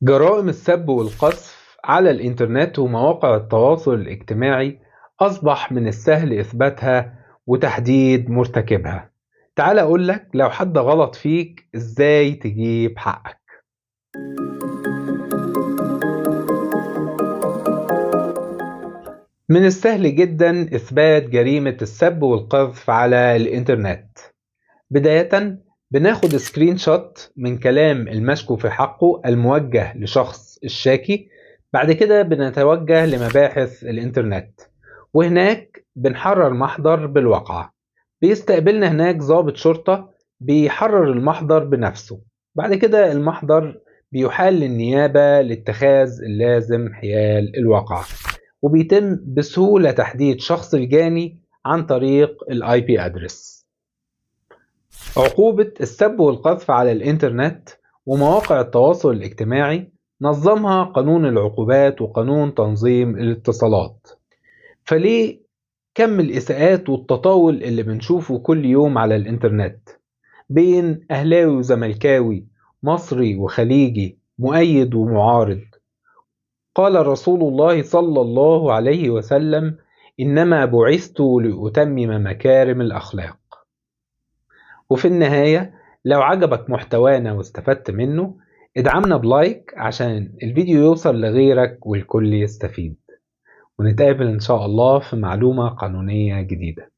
جرائم السب والقذف على الإنترنت ومواقع التواصل الاجتماعي أصبح من السهل إثباتها وتحديد مرتكبها. تعال أقولك لو حد غلط فيك إزاي تجيب حقك. من السهل جدا إثبات جريمة السب والقذف على الإنترنت. بداية بناخد screenshot من كلام المشكو في حقه الموجه لشخص الشاكي، بعد كده بنتوجه لمباحث الإنترنت وهناك بنحرر محضر بالواقعة. بيستقبلنا هناك ضابط شرطة بيحرر المحضر بنفسه، بعد كده المحضر بيحال للنيابة لاتخاذ اللازم حيال الواقعة، وبيتم بسهولة تحديد شخص الجاني عن طريق ال IP address. عقوبة السب والقذف على الإنترنت ومواقع التواصل الاجتماعي نظمها قانون العقوبات وقانون تنظيم الاتصالات. فليه كم الإساءات والتطاول اللي بنشوفه كل يوم على الإنترنت بين أهلاوي وزملكاوي، مصري وخليجي، مؤيد ومعارض؟ قال رسول الله صلى الله عليه وسلم: إنما بعثت لأتمم مكارم الأخلاق. وفي النهاية لو عجبك محتوانا واستفدت منه ادعمنا بلايك عشان الفيديو يوصل لغيرك والكل يستفيد. ونتقابل إن شاء الله في معلومة قانونية جديدة.